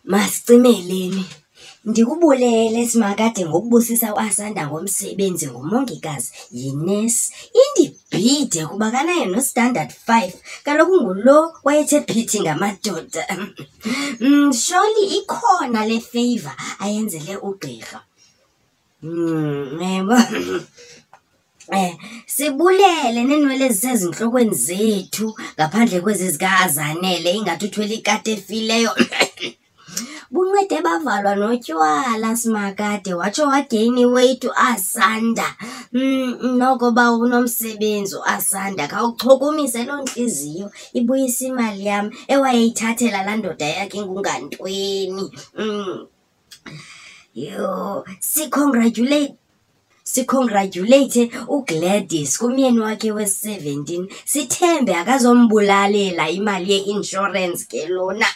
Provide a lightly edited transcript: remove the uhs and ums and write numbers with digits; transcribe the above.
Masicimeleni. Ndikubulele Simakade ngokubusisa uAsanda ngomsebenzi ngumongikazi, yinesi. Indibhide kuba kanaye noStandard 5, kaloku ngulo wayethe phithi ngamadoda. Surely ikhona le favour ayenzele ugqirha. Yebo. Sibulele neenwele ezisezintlokweni zethu ngaphandle kwezi zikaAzanele ingathi uthwele ikati efileyo. Buncede bavalwa notywala Simakade, watsho wageyina iweyiti uAsanda. Noko uba unomsebenzi uAsanda, khawuchukumise loo ntliziyo ibuyise imali yam ewayeyithathela laa ndoda yakhe ingungantweni. Yho, sikhongradyuleyithe uGladys kumyeni wakhe we-17. Sithembe akazombulalela imali ye-inshorensi ke lona.